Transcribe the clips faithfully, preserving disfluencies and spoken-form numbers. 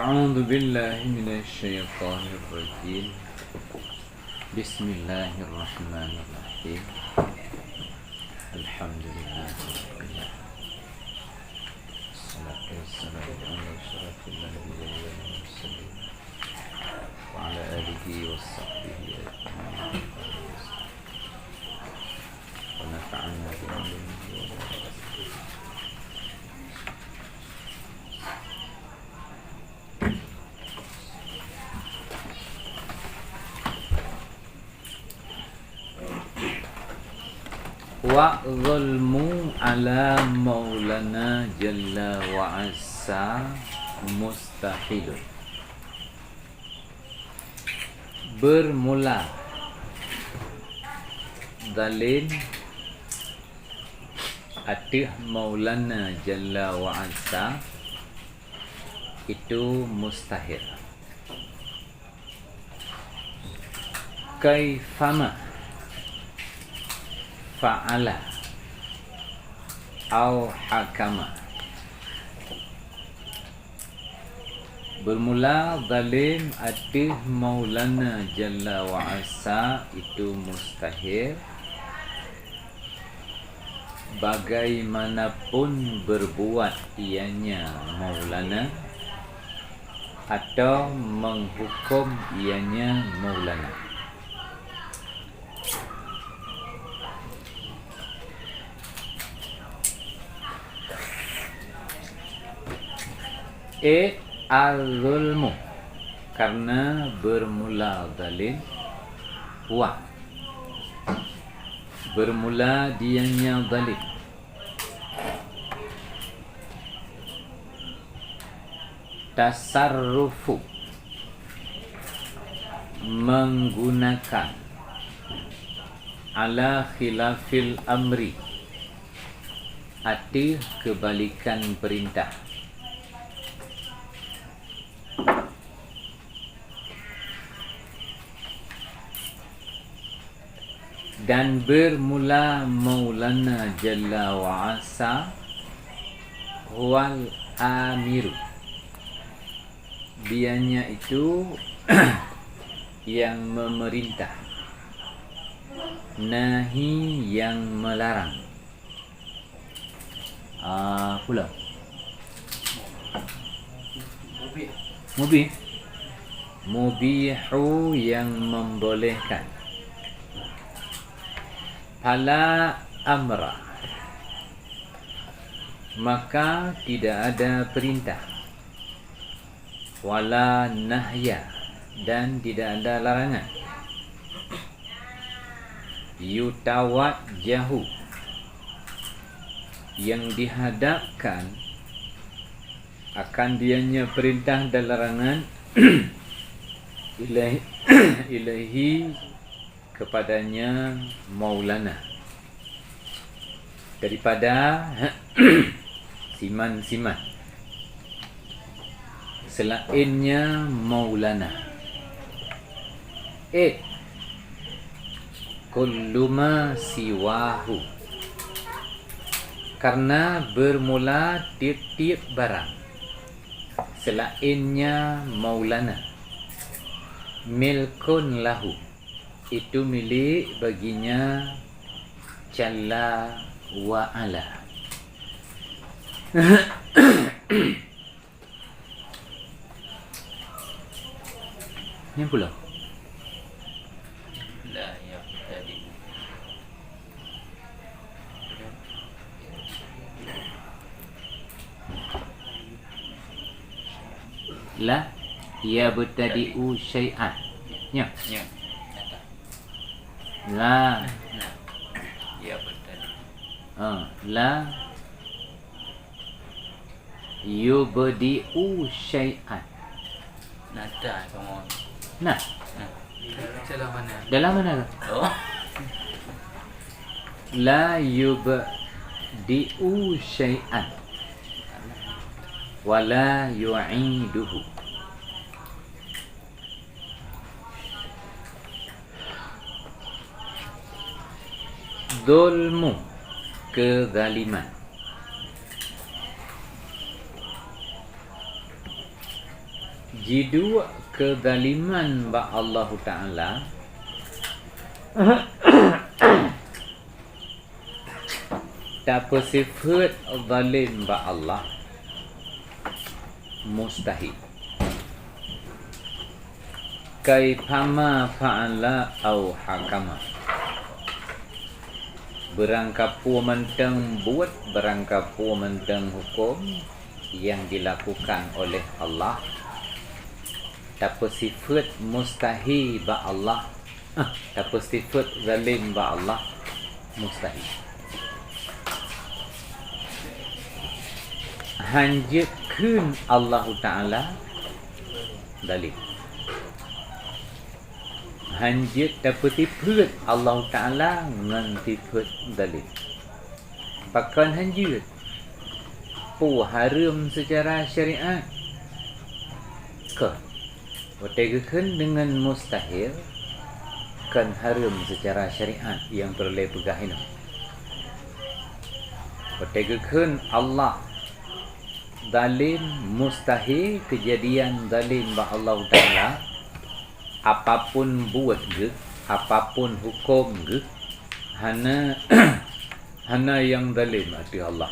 أعوذ بالله من الشيطان الرجيم. بسم الله الرحمن الرحيم. الحمد لله رب العالمين. الصلاة والسلام على أشرف الأنبياء والمرسلين وعلى آله وصحبه أجمعين. ونفعنا بعلومه وبركاته. Wa zulmu ala maulana jalla wa azza mustahilun. Bermula zalim ateueh maulana jalla wa azza itu mustahil. Kaifama fa'ala au hakama. Bermula zalim ateueh maulana jalla wa azza itu mustahil. Bagaimanapun berbuat ianya maulana, atau menghukum ianya maulana. E al-zulmu, karena bermula zalim, wa, bermula dianya zalim. Tasarrufu, menggunakan, ala khilafil amri, ateueh kebalikan perintah. Dan bermula maulana jalla wa azza huwal amiru. Dianya itu yang memerintah, nahi yang melarang. Ah, pulang. Mubih. Mubihu yang membolehkan. Fala amra, maka tidak ada perintah. Wala nahya, dan tidak ada larangan. Yutawajjahu, yang dihadapkan akan dianya perintah dan larangan, ilai-, ilaihi, kepadanya maulana, daripada siman-siman selainnya maulana. Eh, kullu ma siwahu, karena bermula tiep-tiep barang selainnya maulana, milkun lahu, itu milik baginya jalla wa ala. Nyang pula. La yabtadi. La yabtadi'u syai'an. Nya. Nya. La. Nah. Yabtadi. Ha, la yubdi'u syai'an. Nah, dah, kamu. Nah. Nah. Dalam mana? Dalam mana tu? Oh. La yubdi'u syai'an wa la yu'iduhu. Zulmu, kezaliman. Jiduek keuzaliman bak Allahu Ta'ala, tapeusifeuet zalim bak Allah, mustahil. Kaifama fa'ala au hakama. Beurangkapeue mantong buet, beurangkapeue mantong huköm nyang dilakukan oleh Allah, tapeusifeuet mustahil bak Allah, ah, tapeusifeuet zalim bak Allah, mustahil. Hanjeuet kheun Allahu Ta'ala zalim. Hanjeuet tapeusifeuet Allahu Ta'ala ngon sifeuet zalim. Pakon hanjeuet? Peue hareuem seucara syariat? Kon. Watée geukheun deungon mustahil, kon hareuem seucara syariat nyang peureulée peugah inoe. Watée geukheun Allah zalim, mustahil keujadian zalim bak Allahu Ta'ala, apapun buet geuh, apapun huköm geuh, hana, hana nyang zalim ateueh Allah.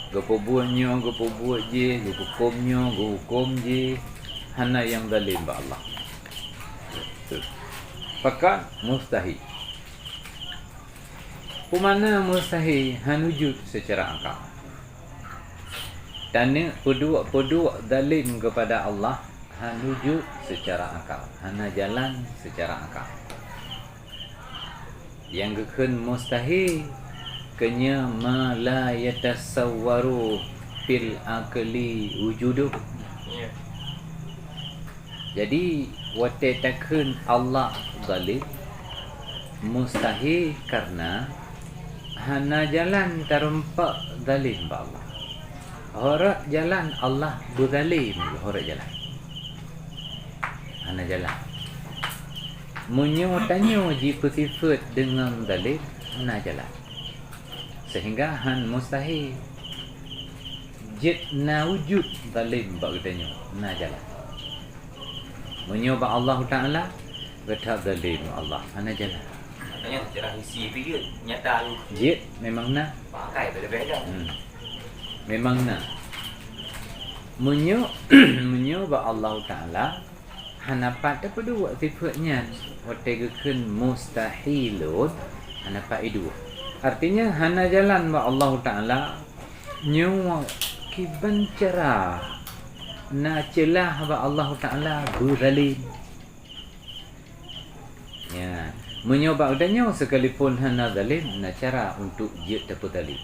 Geupeubuet nyoe, geupeubuet jih, geuhuköm nyoe, geuhuköm jih, hana nyang zalim bak Allah. Pakon? Mustahil. Peue makna mustahil? Hana jeuet seucara akal. Taneuk peuduek-peuduek zalim keupada Allah, hana jeuet seucara akal, hana jalan seucara akal. Nyang geukheun mustahil, keu nyan ma la yatasawwaru fil aqli wujuduh. Ya. Jadi, watée takheun Allah zalim, mustahil, karena hana jalan tarumpok zalim bak Allah. Horok jalan Allah beuzalem, horok jalan. Hana jalan. Meunyoe tanyoe jipeusifeuet deungon zalim, hana jalan. Sehingga han mustahil jeuet na wujud zalim bak geutanyoe, na jalan. Meunyoe bak Allahu Ta'ala, geuthab zalim Allah, hana jalan. Makanya secara hisi pih jeuet, nyata tu. Jeuet memang na. Pakai beda-beda. Hmm. Memang na. Meunyoe, meunyoe bak Allahu Ta'ala, hana pat teupeuduek sifeuet nyan. Watée geukheun mustahilun, hana pat iduek. Artinya, hana jalan bak Allahu Ta'ala, nyoe kiban cara na ceulah bak Allahu Ta'ala beuzalem. Ya, meunyoe bak geutanyoe sekalipun hana zalim, na cara untuk jeuet tapeuzalem.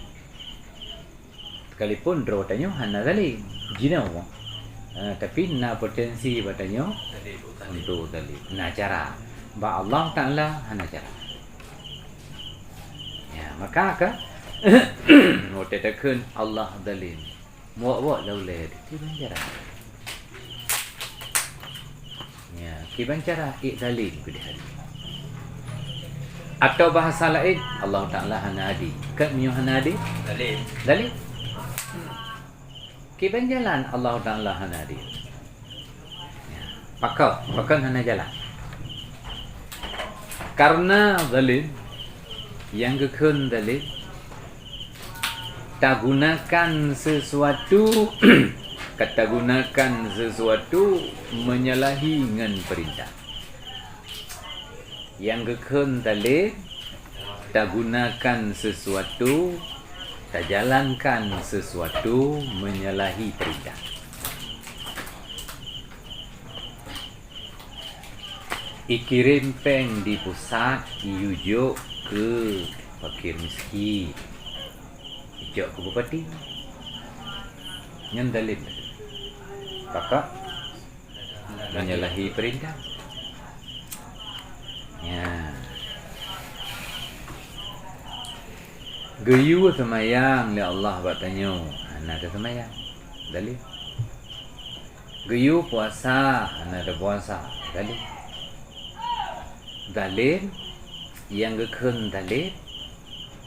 Sekalipun droe tanyoe hana zalim, jinoe. Ha, tapi na potensi bak tanyoe untuk zalim. Na cara. Bak Allah Ta'ala hana cara. Ya, maka ka, watée takheun Allah zalim. Muwak-muwak lam ulée kiban cara. Ya, kiban cara ék zalim keu di hari. Atau bahasa laén, Allah Ta'ala hana adé. Kan meunyoe hana adé? Zalim. Zalim. Kiban jalan Allah Ta'ala hana adé. Ya. Pakon, pakon hana jalan. Karena zalim, nyang geukheun zalim, tagunakan sesuatu, ka tagunakan sesuatu menyalahi ngon peurintah. Nyang geukheun zalim, tagunakan sesuatu, tajalankan sesuatu menyalahi peurintah. Ikirém péng di pusat, iyue jok keu fakir miskin, ijok keu bupati. Nyan zalim. Pakon? Menyalahi peurintah. Ya. Geuyue seumayang lé Allah bak tanyoe, hana taseumayang. Zalim. Geuyue puasa, hana tapuasa. Zalim. Zalim, nyang geukheun zalim,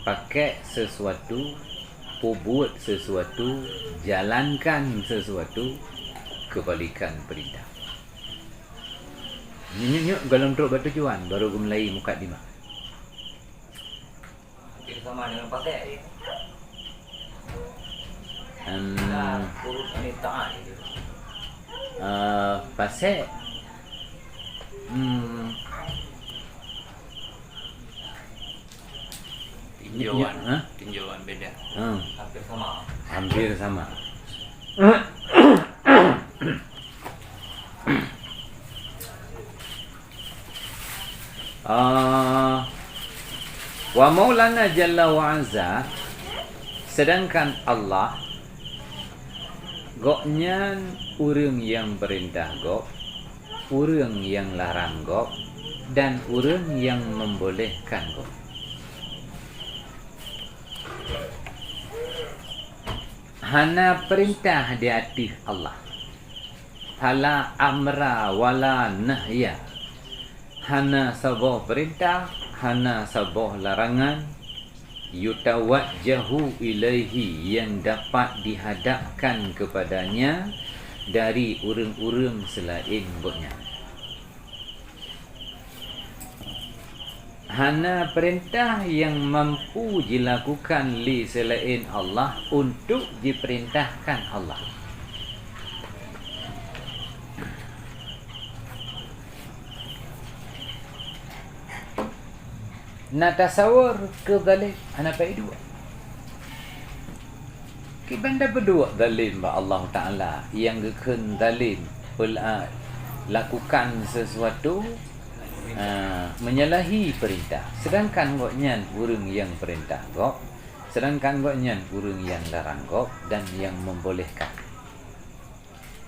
pakai sesuatu, peubuet sesuatu, jalankan sesuatu kebalikan perintah. Nyoe-nyoe gohlom trok bak tujuan, baru geumeulayi mukadimah. Hampir sama dengan pasek. Hmm. Nah, urut ni taat itu. Eh, pasek. Hmm. Tinjauan. Hah? Tinjauan beda. Hmm. Hampir sama. Hampir sama. Ah, wa Maulana Jalla wa Azza, sedangkan Allah, Gobnyan ureuëng nyang peurintah Gob, ureuëng nyang larang Gob, dan ureuëng nyang membolehkan Gob. Hana peurintah di ateueh Allah. Fala amra wala nahya. Hana saboh peurintah, hana saboh larangan, yutawajjahu ilaihi, nyang dapat dihadapkan keupadanya dari ureuëng-ureuëng seulaén gobnyan. Hana peurintah nyang mampu jilakukan lé seulaén Allah untuk jipeurintahkan Allah. Na tasawur keu zalém hana paih dua. Kiban tapeuduek zalém bak Allah Taala nyang geukheun zalém peula-, lakukan sesuatu, ah, menyalahi peurintah, sedangkan gobnyan ureuëng nyang peurintah gob, sedangkan gobnyan ureuëng nyang larang gob dan nyang membolehkan.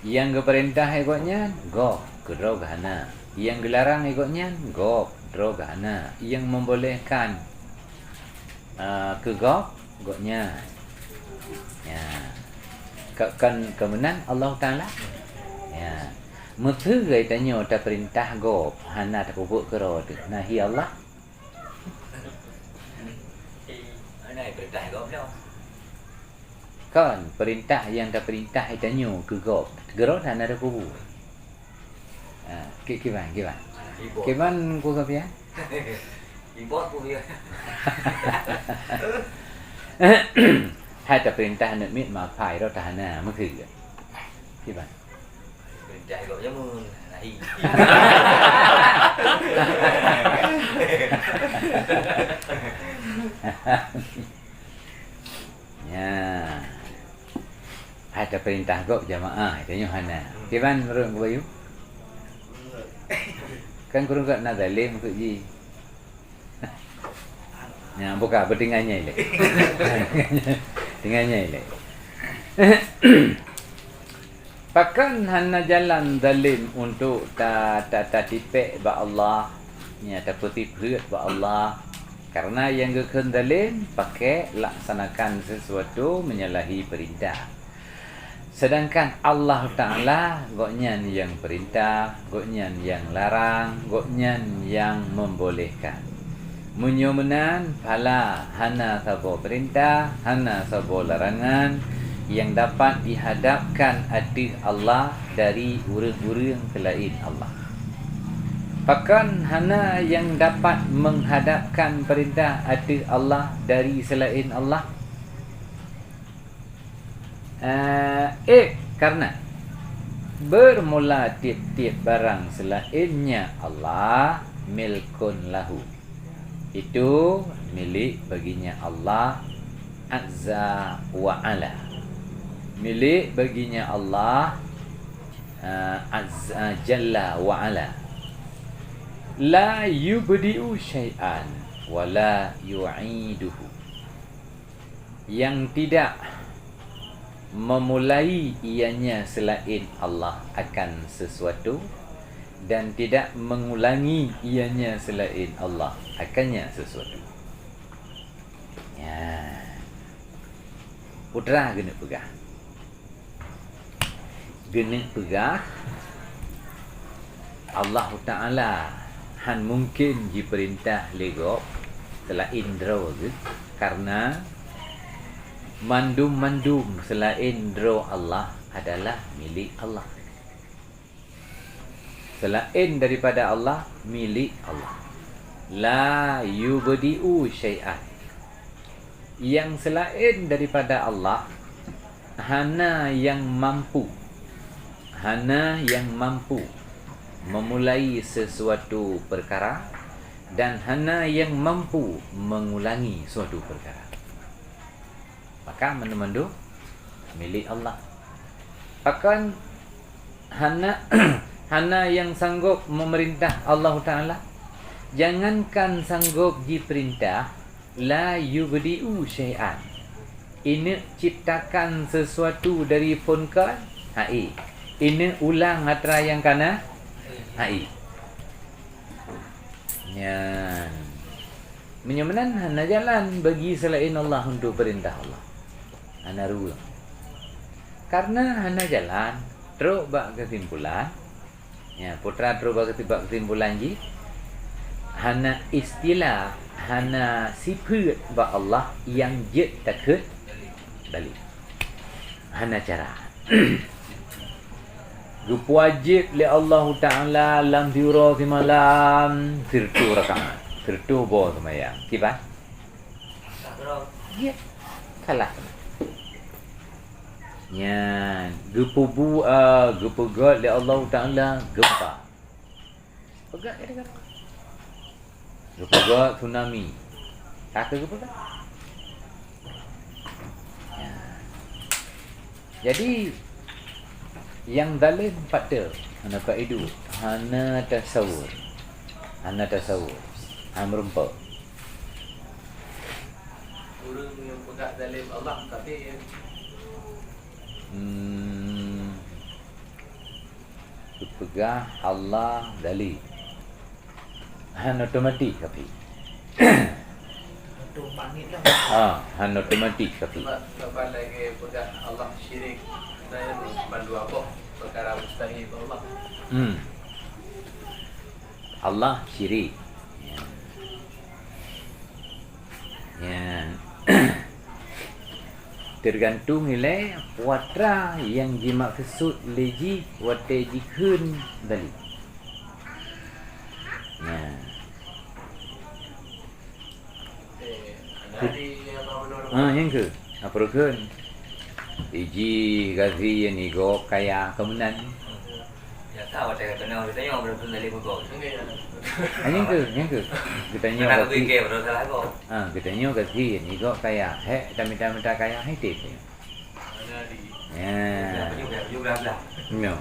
Nyang geupeurintah lé gobnyan gob, keudroe geuhana. Nyang geularang lé gobnyan gob, droe geuhana. Nyang membolehkan, ah, keu gob, gobnyan. Ya. Ka-, kan, ka meunan Allah Taala? Ya. Meuseu geutanyoe tapeurintah gob, hana tapeubuet keudroe teuh. Nahi Allah? Hana peurintah gob nyoe. Kon, peurintah nyang tapeurintah geutanyoe keu gob. Keudroe hana tapeubuet. Ha, ki-, kiban, kiban. Ribot. Kiban ku ka pian? Ribot ku pian. Hai tapeurintah aneuk miet mapai rot hana, meuseu. Kiban. Peurintah gob jameun, nahi. Ya. Hai tapeurintah gob jamaah, tanyoe hana. Kiban meureueng keu bayu? Kan kureueng gob na zalém keu jih. Nyan buka, beutinggai nyai lé. Tinggai nyai lé. Pakon hana jalan zalém untuk ta-, ta-, tatipék bak Allah, nya tapeutipeuet bak Allah, karena nyang geukheun zalém pakai laksanakan sesuatu menyalahi peurintah. Sedangkan Allah Taala, Gobnyan nyang peurintah, Gobnyan nyang larang, Gobnyan nyang membolehkan. Meunyoe meunan, phala hana saboh peurintah, hana saboh larangan nyang dapat dihadapkan ateueh Allah dari ureuëng-ureuëng seulaén Allah. Pakon hana nyang dapat meuhadapkan peurintah ateueh Allah dari seulaén Allah? Eh, eh, karena bermula tiep-tiep barang seulaén nya Allah milkun lahu. Itu milék baginya Allah Azza wa Ala. Milék baginya Allah, eh, Azza, Jalla wa Ala. La yubdi'u syai'an wa la yu'iduhu. Yang tidak memulai ianya selain Allah akan sesuatu, dan tidak mengulangi ianya selain Allah akannya sesuatu. Ya. Putra keuneuk peugah. Geuneuk peugah, Allahu Ta'ala han mungken jipeurintah lé gob seulaén droe geuh, kareuna mandum-mandum seulaén droe Allah adalah milék Allah. Selain daripada Allah, milik Allah. La yubdi'u syai'an. Yang selain daripada Allah, hana yang mampu, hana yang mampu memulai sesuatu perkara, dan hana yang mampu mengulangi suatu perkara. Maka mandum-mandum milik Allah. Pakon hana, hana yang sanggob memerintah Allahu Taala? Jangankan sanggob jiperintah, la yubdi'u syai'an. Ineuk ciptakan sesuatu dari phon kon? Hai. Ineuk ulang atra nyang kana? Hai. Nyan. Meunyoe meunan hana jalan bagi selain Allah untuk perintah Allah. Hana ruweueng. Karena hana jalan, trok bak kesimpulan. Ya, putra trok bak kesi-, bak kesimpulan jih, hana istilah, hana sifeut bak Allah nyang jeuet takheun dalil. Hana cara. Geupeuwajéb lé Allahu Taala lam siuroe simalam sireutoh rakaat, sireutoh boh seumayang. Kiban? Jeuet. Salah. Nyan, geupeubu-, a, geupeugét lé Allahu Taala gempa. Peugah kira-kira. Geupeugah tsunami. Ka keuh geupeugah. Ya. Jadi, nyang zalim pat teuk, hana ka iduek, hana tasawur. Hana tasawur. Hana meureumpok. Ureueng nyang peugah zalim Allah, tapi Hmm. Geupeugah Allah zalim. Hana otomatis kafé. Otomatis lah. Ha, hana otomatis kafé. Sebab, sebab lagèe peugah Allah syirik, sebenarnya bandua boh peukara mustahil bak Allah. Hmm. Allah syirik. Ya. Nyan. Teugantung ilèe peue atra nyang jimaksud lé jih watèe jikheun zalim. Nyan. Ah, nyang keuh. Apa rukun? Iji gazi nyang igob kaya keumunan. Nyata watèe geutanyoe, geutanyoe beureugueng dari beugoe. Hanya keu, hanya keu. Geutanyoe gazi. Geutanyoe gazi. Ha, geutanyoe gazi nyang igob kaya. Hek, tamita-mita kaya, hai teh. Ya. Belah, belah, belah. No.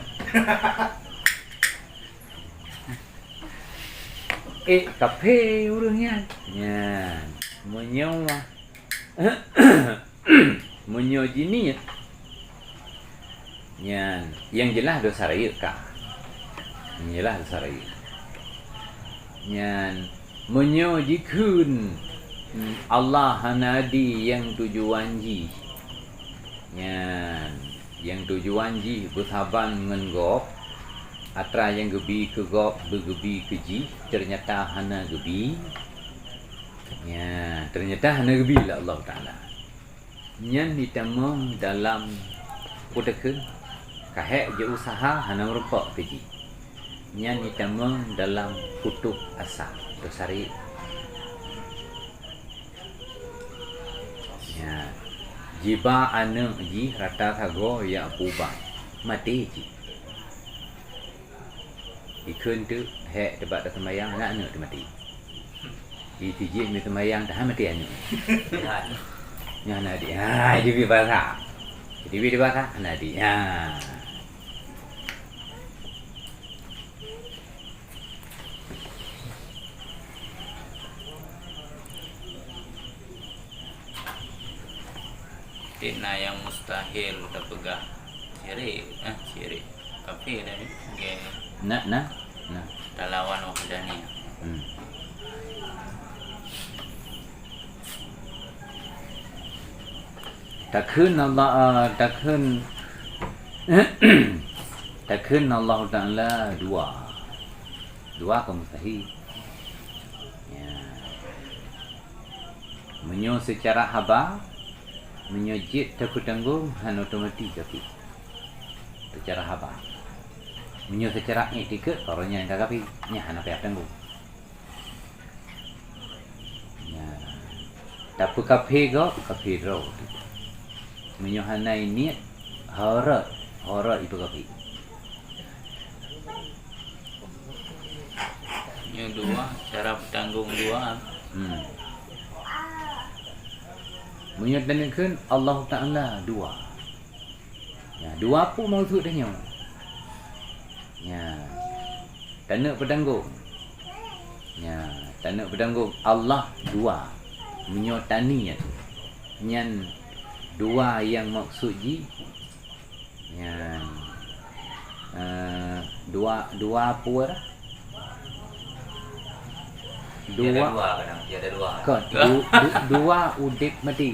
Eh, kafé ureueng nyan. Nyan. Meunyoe Meunyoe jiniet, nyan, nyang jeulaih desya rayeuk ka. Nyang jeulaih desya rayeuk. Nyan, meunyoe jikheun, Allah hana adi nyang tujuan jih, nyan, nyang tujuan jih beusaban ngon gob, atra nyang geubi keu gob beugeubi keu jih, teunyata hana geubi, Nyan, teunyata hana geubi lé Allah Taala. Nyan jitamong dalam, peue takheun, ka hék jiuseuha hana meurumpok keu jih. Nyan jitamong dalam putoh asa, desya rayeuk. Nyan, jiba aneuk jih rata sagoe jak puban, maté cit. Jikheun teuk hék teubak taseumayang, aneuk teuh maté. Jitijih meuseumayang, tahan maté aneuk. Nyan aneuk. Ha, jibi basa. Jibi basa, aneuk. Ha. Tina nyang mustahil tapeugah syirik, eh, syirik. Tapi dari, oke. Nah, nah, nah. Talawan wahdaniyah. Hmm. Takheun Allah, ah, takheun, takheun Allah Taala dua. Dua kon mustahil. Ya. Meunyoe seucara haba, meunyoe jeuet tapeutanggong, hana otomatis tapi. Seucara haba. Meunyoe seucara iktikad, ureueng nyan ka kafé, nyan hana payah tanggong. Nyan. Tapi kafé gob, kafé droe. Meunyoe hana niet, harot, harot ipeukafé. Nyoe dua, cara peutanggong dua. Hmm. Meunyoe taneuk kheun Allah Taala dua. Ya, dua peue maksud tanyoe? Ya, taneuk peutanggong. Ya, taneuk peutanggong Allah dua. Meunyoe taniet, nyan dua nyang maksud jih. Nyan, eh, dua, dua peue? Tiada Dua, dua kadang, tiada dua. Kon, du-, du-, dua udeb maté.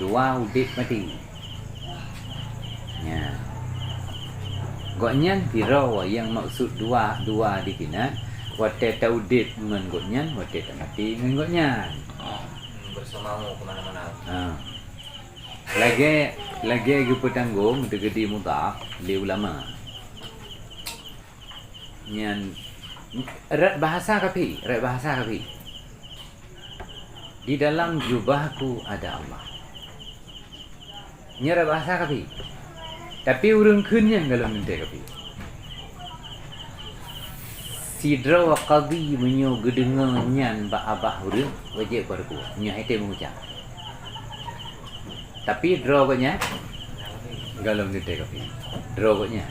Dua udeb maté. Nyan. Gobnyan sidroe nyang maksud dua, dua di sinan, watée taudeb ngon gobnyan, watée tamaté ngon gobnyan. Oh, hmm, bersamamu ke mana-mana. Ha. Lagée, lagée geupeutanggong teukeudi mudhaf lé ulama. Nyan, rot bahasa kafé, rot bahasa kafé. Di dalam jubahku ada Allah. Nyan rot bahasa kafé. Tapi ureueng kheun nyan gohlom teuntée kafé. Sidroe qadhi meunyoe geudeungoe nyan bak babah ureueng, wajéb beureukua. Nyoe hai tée meugucah. Tapi droe gobnyan gohlom teuntée kafé. Droe gobnyan.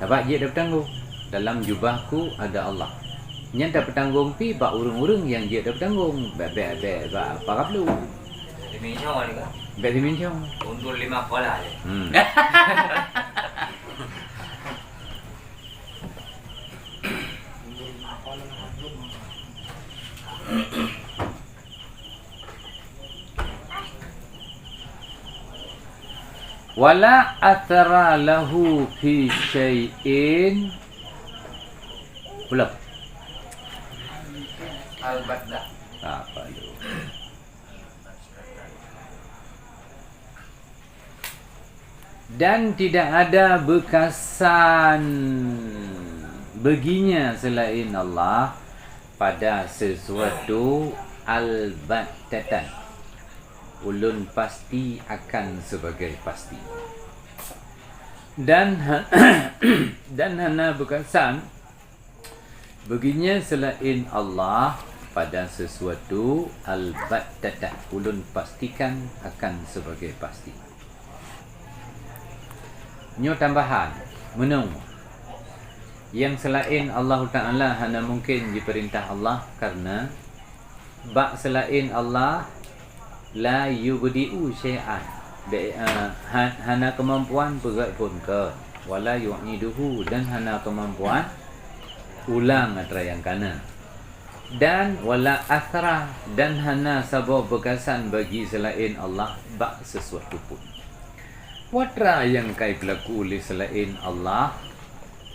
Sabab jeuet tapeutanggong, dalam jubahku ada Allah. Nyan tapeutanggong pih bak ureueng-ureueng nyang jeuet tapeutanggong, bék, bék, bék bak para plu. Bèk simintong. Untuk lima sekolah je. Hmm. Wala athara lahu fi syai'in. Belum. Al-Batta. Apa tu? Dan tidak ada bekasan baginya selain Allah pada sesuatu albattatan. Ulôn pasti akan sebagai pasti. Dan ha-, dan hana beukasan baginya selain Allah pada sesuatu albattatan. Ulôn pastikan akan sebagai pasti. Nyoe tambahan, meunyoe nyang seulaén Allahu Ta'ala hana mungken jipeurintah Allah, karena bak seulaén Allah, la yubdi'u syai'an, dek, eh, ha-, hana keumampuan peugét phon kon, wala yu'iduhu, dan hana keumampuan ulang atra nyang kana. Dan wala athra, dan hana saboh beukasan bagi seulaén Allah bak sesuatu pun. Peue atra nyang ka jipeulaku lé seulaén Allah,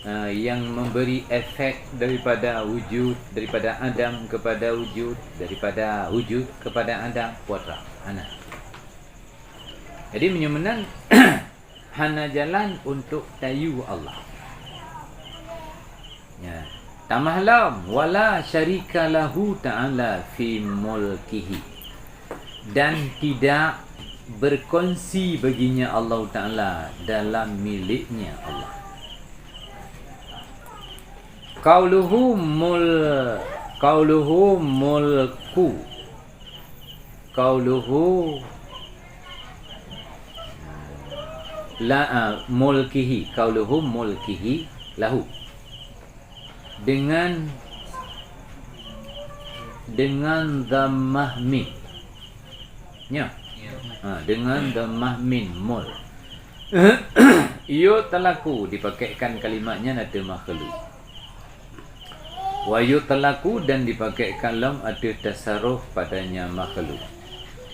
eh, nyang memberi efek daripada wujud, daripada adam kepada wujud, daripada wujud kepada adam, peue atra? Hana. Jadi, meunyoe meunan, hana jalan untuk tayue Allah. Ya. Tamah lom, wala syarika lahu ta'ala fi mulkihi. Dan tidak berkongsi baginya Allah Ta'ala dalam miliknya Allah. Qauluhu mul-, qauluhu mulku. Qauluhu la, ah, mulkihi. Qauluhu mulkihi lahu. Dengan, dengan dhammah mim. Nyo. Ha, dengan dhammah mim, mul. Yutlaqu, dipakaikan kalimat nyan ateueh makhluk. Wa yutlaqu, dan dipakaikan lom ateueh tasarruf padanya makhluk.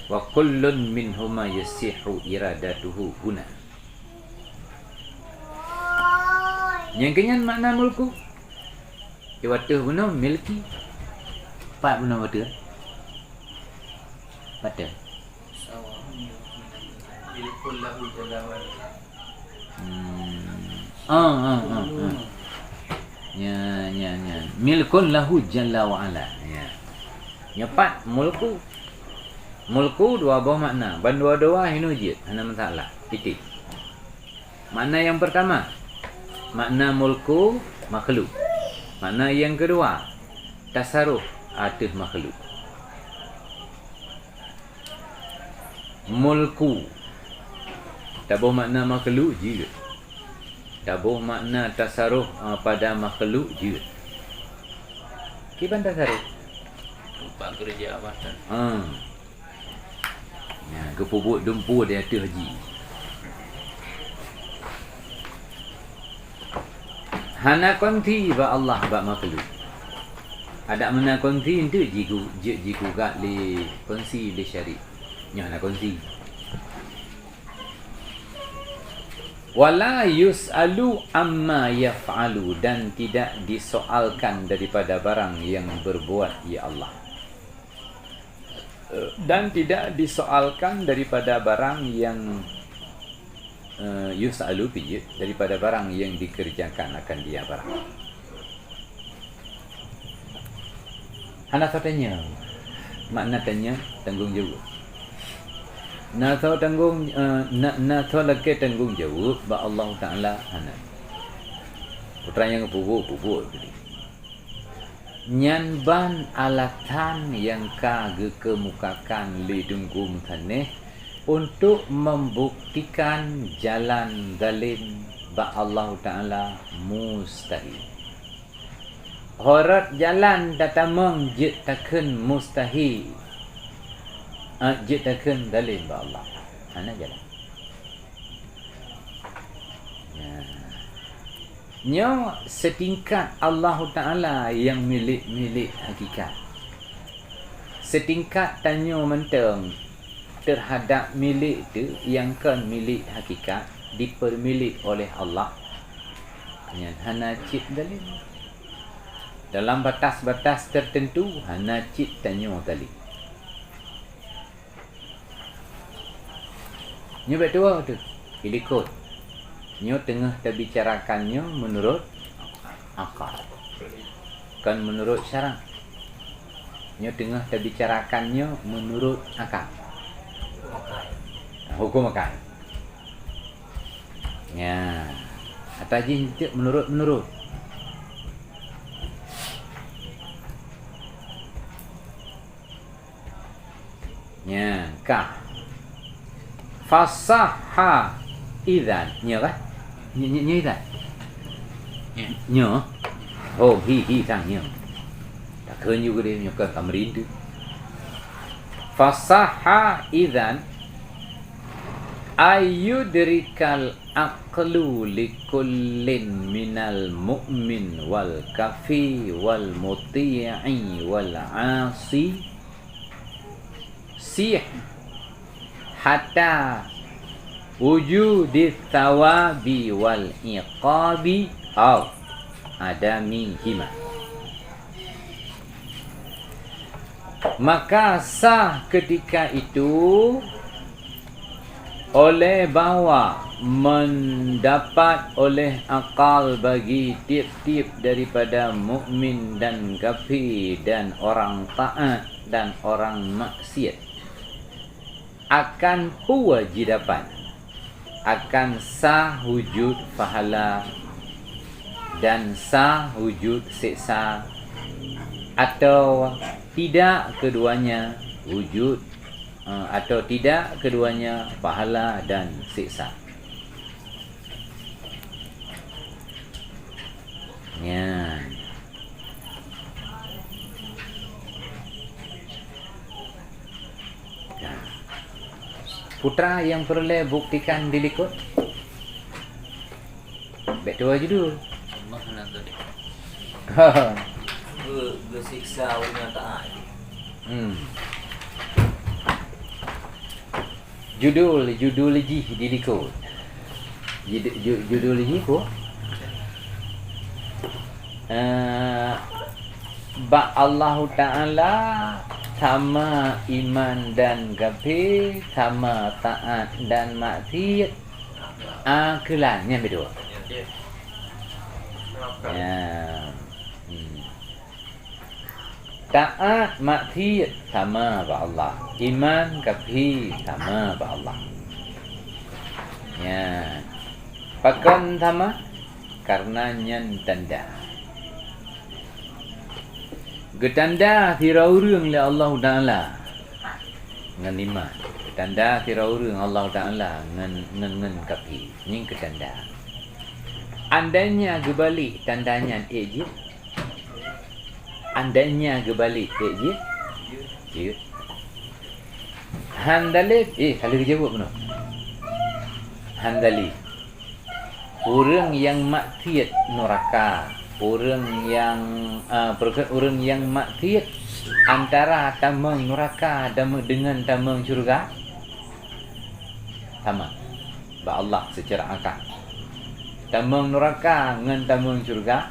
Wa kullun minhuma yasihhu iradatuhu huna. Nyang keunyan makna mulku. Di wateuh bunoe milki. Pat bunoe wateuh? Wateuh. Milkun lahu jalla wa ala. Hmm. Ah, ah, ah, ah. Ya, ya, ya. Milkun lahu jalla wa ala. Ya. Nyoe pat mulku. Mulku dua boh makna. Ban dua-dua hinoe jeuet, hana masalah. Titik. Makna nyang pertama, makna mulku makhluk. Makna nyang kedua, tasaruf ateueh makhluk. Mulku. Taboh makna makhluk jeuet. Taboh makna tasaruf, ah, pada makhluk jeuet. Kiban tasaruf? Rupa keureuja Allah Taala. Ha. Nya, geupeubuet dumpeue di ateueh jih. Hana konsi bak Allah bak makhluk. Adak meunan konsi enteuk jigu-, jeuet jigugat lé konsi lé syarik. Nyoe hana konsi. Wala yus'alu amma yaf'alu, dan tidak disoalkan daripada barang yang berbuat, ya Allah. Dan tidak disoalkan daripada barang yang, eh, yus'alu pih jeuet, daripada barang yang dikerjakan akan dia barang. Hana soe tanyong. Makna tanyong, tanggong jaweueb. Na soe tanggong, eh, na, na soe lakée tanggong jaweueb bak Allah Taala, hana. Peue treuk nyang peubuet, peubuet tadi. Nyan ban alasan nyang ka geukeumeukahkan lé Teungku Meusaneh untuk membuktikan jalan zalim bak Allah Taala mustahil. Horot jalan tatamong jeuet takheun mustahil, eh, jeuet takheun zalim bak Allah. Hana jalan. Ya. Nyoe seutingkat Allahu Taala nyang milék-milék hakikat. Seutingkat tanyoe mantong teuhadab milék teuh nyang kon milék hakikat, dipeurmilék oleh Allah, nyan hana cit zalim. Dalam batas-batas teuteuntu hana cit tanyoe zalim. Nyoe bèk tuwoe teuh, dilikot. Nyoe teungoh tabicarakan nyoe meunurot akal, kon meunurot syara. Nyoe teungoh tabicarakan nyoe meunurot akal. Huköm akal. Nya, ata jih enteuk meunurot-meunurot. Nya, ka. Fasahha idzan. Nya kan? Nya, nya, nya idzan? Nya. Nya. Oh, hi, hi, sang, nya. Takheun ju geude, nya kan tamrin tu. Fasahha idzan ayyudrikal aqlu likullin minal mu'min wal kafi wal muti'i wal 'asi sih hatta wujudit tsawabi wal iqabi aw adamihima. Maka sah ketika itu oleh bahwa mendapat oleh akal bagi tiep-tiep daripada mukmin dan kafir dan orang taat dan orang maksiat akan peue jidapat, akan sah wujud pahala dan sah wujud seksa, atau tidak keduanya wujud, eh, atau tidak keduanya pahala dan seksa. Nyan. Putra nyang peureulée buktikan dilikot. Bèk tuwoe judul. Allah hana zalim. Geu-, geusiksa ureuëng nyang taat. Hmm. Judul, judul jih dilikot. Jid-, ju-, judul jih peue? Eh, bak Allahu Taala sama iman dan kafé, sama taat dan maksiat. Akeulan, nyan beudôh. Ya. Hmm. Taat maksiet sama bak Allah. Iman kafé sama bak Allah. Ya. Pakon sama? Karena nyan tanda. Geutanda sidroe ureuëng lé Allahu Taala ngon iman. Geutanda sidroe ureuëng Allahu Taala ngon, ngon, ngon kafé. Nyan geutanda. Andainya geubalék tanda nyan ék jeuet? Andainya geubalék ék jeuet? Jeuet. Han dalem, eh, ka lheueh geujaweueb bunoe. Han dalem. Ureuëng nyang maksiet nuraka, ureuëng nyang, a, peureukeut ureuëng nyang maksiet antara tamong nuraka dam-, deungon tamong syeuruga sama bak Allah seucara akal. Tamong nuraka ngon tamong syeuruga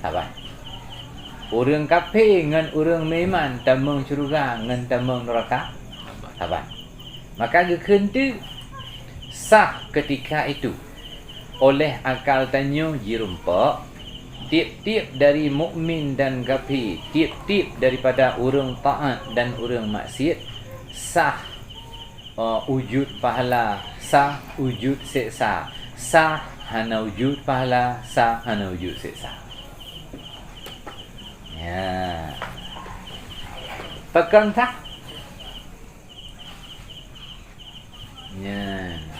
saban. Ureuëng kafé ngon ureuëng meuiman tamong syeuruga ngon tamong nuraka saban. Maka geukheun teuk sah ketika itu oleh akal tanyoe jirumpok, tieb-tieb dari mukmin dan kafé, tieb-tieb daripada ureuëng taat dan ureuëng maksiet, sah, eh, wujud pahala, sah wujud seksa, sah hana wujud pahala, sah hana wujud seksa. Ya. Pakon sah? Nyan.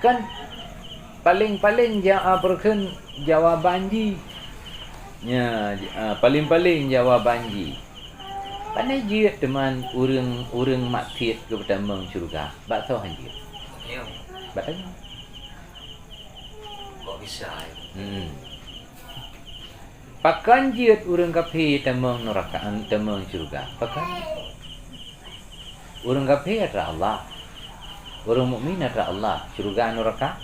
Kan paléng-paléng ja-, a, peureukeun jawaban jih. Nya, a, paléng-paléng jawaban jih. Pane jeuet teuma ureuëng, ureuëng maksiet geupeutamong syeuruga? Bak soe han jeuet? Bak tanyoe. Kok bisa, ya? Hmm. Pakon jeuet ureuëng kafé tamong nuraka, tamong syeuruga? Pakon? Ureuëng kafé atra Allah. Ureuëng mukmin atra Allah. Syeuruga nuraka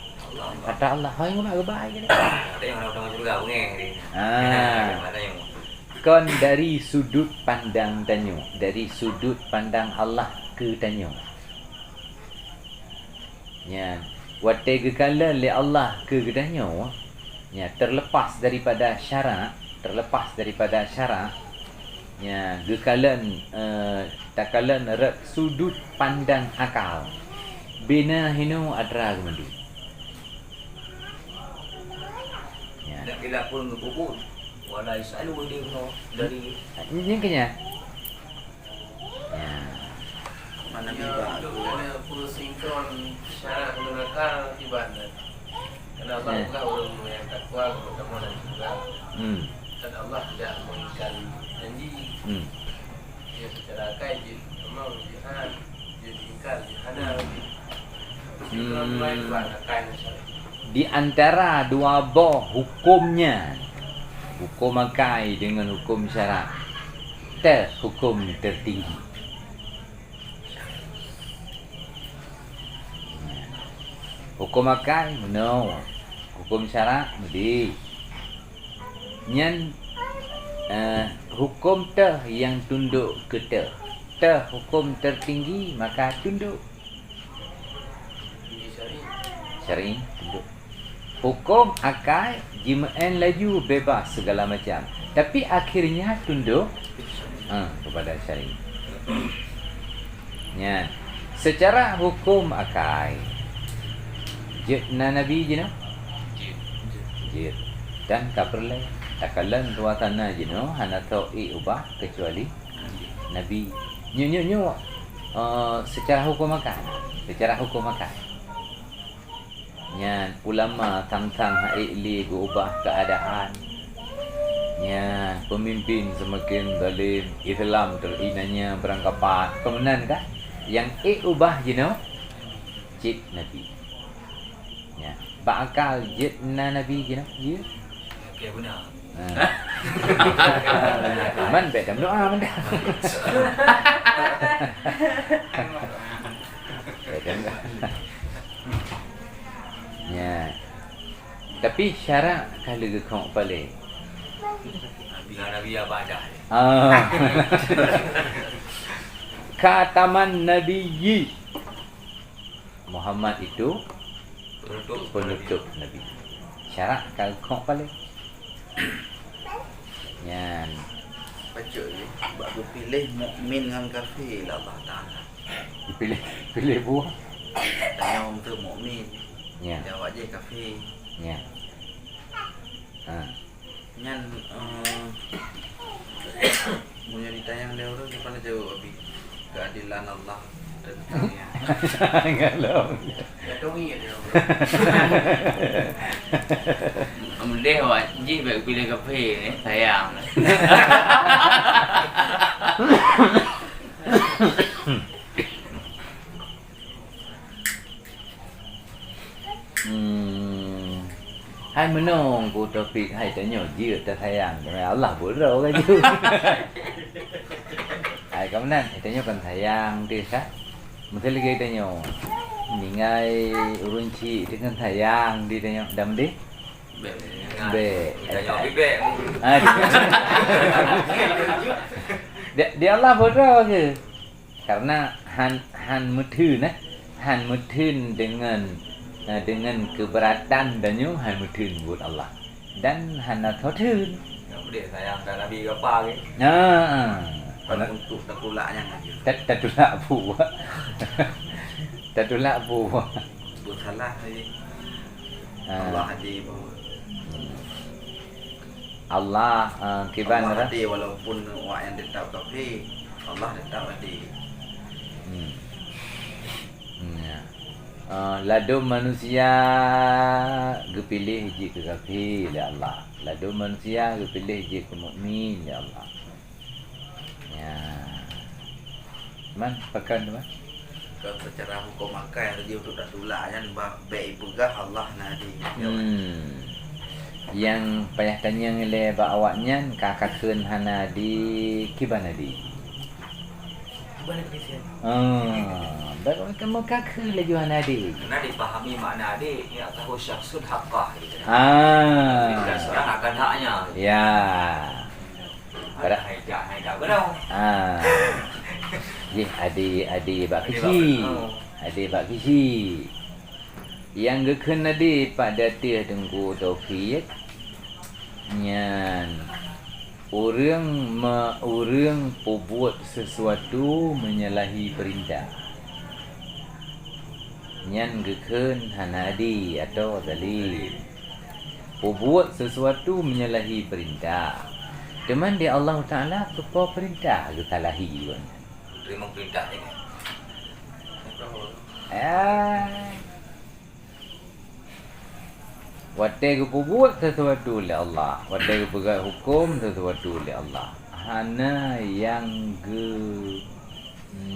atra Allah. Hai ngubah geubai gini. Ada yang orang tamong syeuruga bungeng ni. Ah. Ada yang Kon dari sudut pandang tanyoe, dari sudut pandang Allah keu tanyoe. Nyan, watée geukalon lé Allah keu geutanyoe, nya, terlepas daripada syarak, terlepas daripada syarak, nya, geukalon, eh, takalon rot sudut pandang akal. Bina hinoe atra geumeudum. Nya. Nak bila pun geububuet, wala isalu dia kena dari Nyan keu nyan. Nya. Mana tiba tu? Kena full sinkron syarat ngon akal ibadat. Karena Allah bukan orang yang takwa, terutama dalam surga. Hmm. Dan Allah tidak mengingkari janji. Hmm. Dia secara akal je, memang je hana, je ingkar, je hana. Hmm. Sinkron dua itu akal dan syarat. Di antara dua boh huköm nyan, huköm akai deungon huköm syarak, teuh huköm tertinggi. Huköm akai meunoe, huköm syarak meudeh. Nyan, eh, huköm teuh nyang tundok keu teuh. Teuh huköm tertinggi, maka tundok. Syar'i, tundok. Huköm akai jimeu'en laju bebas segala macam, tapi akhirnya tundok, ha, kepada syar'i. Nyan, secara huköm akai, jeuet na nabi jinoe? Jeuet. Dan ka peureulée takalon suasana jinoe hana soe ék ubah keucuali nabi. Nyoe, nyoe, nyoe, eh, secara huköm akai. Secara huköm akai. Nyan, ulama sang-sang han ék lé geuubah keuadaan. Nyan, peumimpin seumaken zalim, Islam teuinanya beurangkapat. Kon meunan kah? Nyang ék ubah jinoe cit nabi. Nyan, bak akal jeuet na nabi jinoe? Jeuet? Oke, beuna. Ha. Man bék tameudoa mantong. Bék tameudoa. Nya. Tapi syarak ka lheueh geukhok paleng. Nabi, Nabi apa ada? Ah. Khataman Nabiyyin. Muhammad itu penutup, penutup Nabi. Syarat ka khok paléh. Nyan. Bacut lé, bak geupiléh mukmin ngon kafé lé Allah Taala. Geupiléh, piléh buah. Tanyoe tu mukmin. Nyan. Jaweueb jih kafé. Nyan. Ha. Nyan, eh, meunyoe ditanyong lé ureueng, kiban jaweueb Abi? Keadilan Allah teuntang nyan. Kalau. Ya, tunggu ya, dia. Meudeh awak jih bèk piléh kafé ni, sayang. Hmm. Hai meunong ku Taufik, hai tanyoe jeuet tasayang, Allah buet droe ka jeuet. Hai ka meunan, hai tanyoe kon sayang teuh ka. Meuteuleuge tanyoe ninggai ureueng chik teuh kon sayang di tanyoe dam deh. Bèk. Bèk. Tanyoe bèk. Ah, di, di Allah buet droe ke? Karena han, han meutheun, eh, han meutheun deungon, eh, deungon keubeuratan tanyoe han meutheun buet Allah. Dan hana soe theun. Nyang udeh sayang ka Nabi gapa ke? Nah. Kalau untuk tatulak nyan aja. Ta-, tatulak peue? Tatulak peue? Bersalah lagi. Ah. Allah adil bahawa Allah, ah, kiban Allah adil walaupun awak nyan tetap kafé, Allah tetap adil. Hmm. Hmm, ya. Ah, ladôm manusia geupiléh jeuet keu kafé lé Allah. Ladôm manusia geupiléh jeuet keu mukmin lé Allah. Ya. Man, pakon tu, Man? Kon seucara huköm akai laju untuk tatulak nyan ba-, bèk ipeugah Allah na adil. Hmm. Nyang payah tanyong ilèe bak awaknyan ka kakheun hana adil, kiban adil? Kiban adil, Sia? Ah, bèk kamoe kakheun laju hana adil. Karena dipahami makna adil, ya tahu syakhsun haqqah gitu. Ah. Setiap seorang akan haknya. Ya. Pada hai jak, hai jak beurang. Ah. Jih adil, adil bak keuchik. Adil bak keuchik. Nyang geukheun tadi pat di ateueh Teungku Taufik, nyan ureueng me-, ureueng peubuet sesuatu menyalahi perintah. Nyan geukheun hana adil atau zalim. Peubuet sesuatu menyalahi perintah. Teuma di Allah Taala keupeue perintah geusalahi gobnyan? Teurimong perintah nyan. Ah. Watèe geupeubuet sesuatu lé Allah, watèe geupeugah huköm sesuatu lé Allah, hana nyang geu-,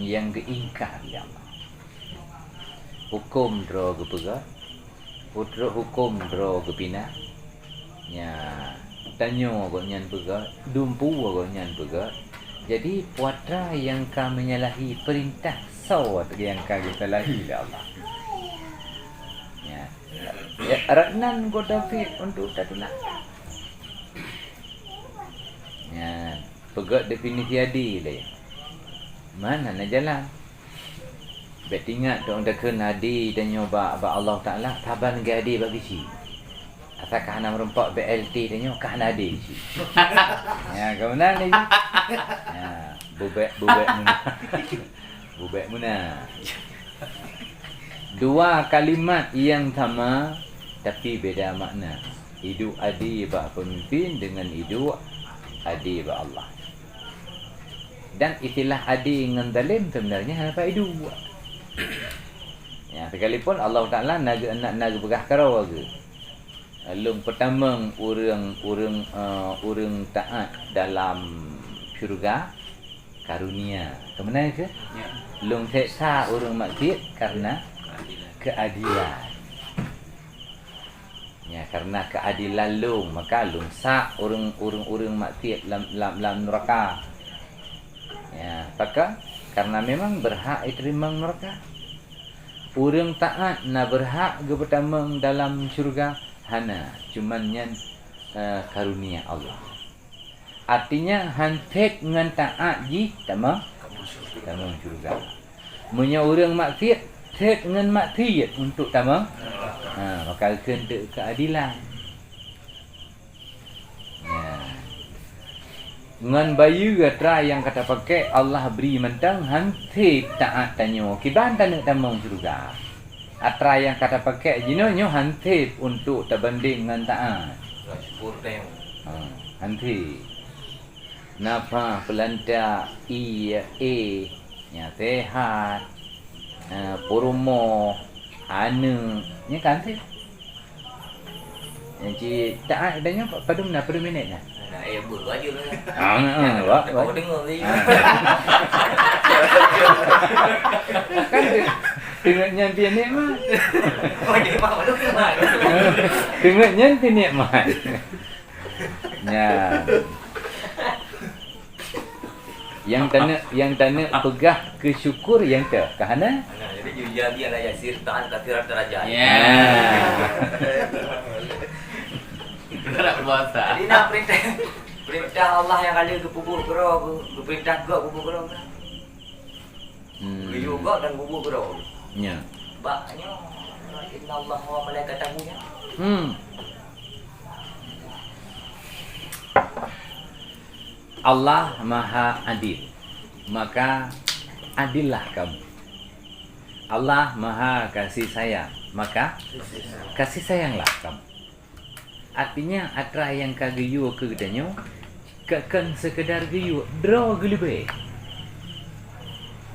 nyang geuingkar lé Allah. Huköm droe geupeugah, Utroe huköm droe geupinah. Nyan, tanyoe gobnyan peugah, dumpeue gobnyan peugah. Jadi, peue atra nyang ka menyalahi peurintah, soe nyang ka geusalahi lé Allah. Nyan. Ya, rot nan goe David untuk tatulak. Nyan, peugah definisi adil lé. Man hana jalan. Bèk teuingat, dong takheun adil tanyoe bak, bak Allah Taala, saban geuadil bak keuchik. Asai ka hana meurumpok B L T tanyoe, ka hana adil keuchik. Ya, ka meunan lagèe. Ya, bubek, bubek meunan. Bubek meunan. Dua kalimat nyang sama, tapi beda makna. Idup adil bak peumimpin deungon idup adil bak Allah. Dan istilah adil ngon zalim sebenarnya hana payah iduek. Ya, sekalipun Allah Taala na geu-, na, na geupeugah keudroe geuh. Lôn peutamong ureueng, ureueng, eh, ureueng taat dalam syurga karunia. Keumeunang keuh? Ya. Lôn seksa ureueng maksiet karena keadilan. Keadilan. Ya, karena keadilan lôn, maka lôn sak ureueng, ureueng, ureueng maksiet lam, lam, lam nuraka. Ya, pakon? Karena memang berhak iteurimong nuraka. Ureueng taat na berhak geupeutamong dalam syurga? Hana, cuman nyan, eh, karunia Allah. Artinya, han thèb ngon taat jih tamong, tamong syurga. Meunyoe ureueng maksiet, Thét ngon maksiet untuk tamong. Ha, maka kheun teuk keuadilan. Ya. Ngon bayeue atra nyang ka tapakék Allah bri mantong han sép taát tanyoe kiban taneuk tamong syeuruga. Atra nyang ka tapakék jinoe nyoe han sép untuk tabandeng ngon taát. Syukur tanyoe. Ha, han sép. Nafah, peulantak, ie, éh, nyang sehat, eh, peurumoh, aneuk, nyan kan sép. Nyang cit taát geutanyoe pa-, padum na, padum minét na? Na, eh, beuh, baju lah. Ah, ah, ah, wak, wak. Kau dengar ni. Ah. Kan tu, teungoh nyan pih nikmat. Oh, nikmat, baru nikmat. Teungoh nyan pih nikmat. Nyan. Nyang taneuk, nyang taneuk peugah keu syukur nyang teuh, ka hana? Hana, jadi, "Yujazi ala yasir ta'an katsiran darajat." Ya. Ah. Berat puasa. Jadi, na peurintah, peurintah Allah nyang ka lheueh geupeubuet keudroe, geu-, geupeurintah gob geupeubuet keudroe. Hmm. Geuyue gob dan geupeubuet keudroe. Ya. Bak nyoe, "Innallaha wa malaikatahu" nyan. Hmm. Allah Maha Adil, maka adillah kamu. Allah Maha Kasih Sayang, maka kasih sayanglah kamu. Artinya, atra nyang ka geuyue keu geutanyoe, ka-, kon sekedar geuyue, droe geuleubeh.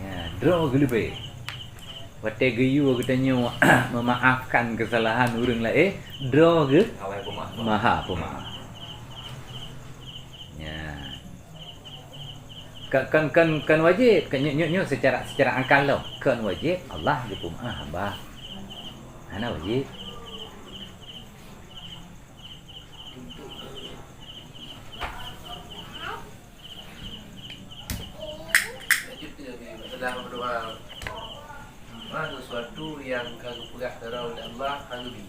Ya, droe geuleubeh. Watée geuyue geutanyoe memaafkan kesalahan ureuëng laén, droe geu-, Awai peumaaf. Maha Peumaaf. Ya. Kon, kon, kon, kon wajéb, kon nyoe, nyoe, nyoe secara, secara akal lom. Kon wajéb Allah geupeumaaf hamba. Hana wajéb. Lanjut lagi, masalah berdoa. Doa sesuatu yang ka geupeugah droe lé Allah, ka geubi.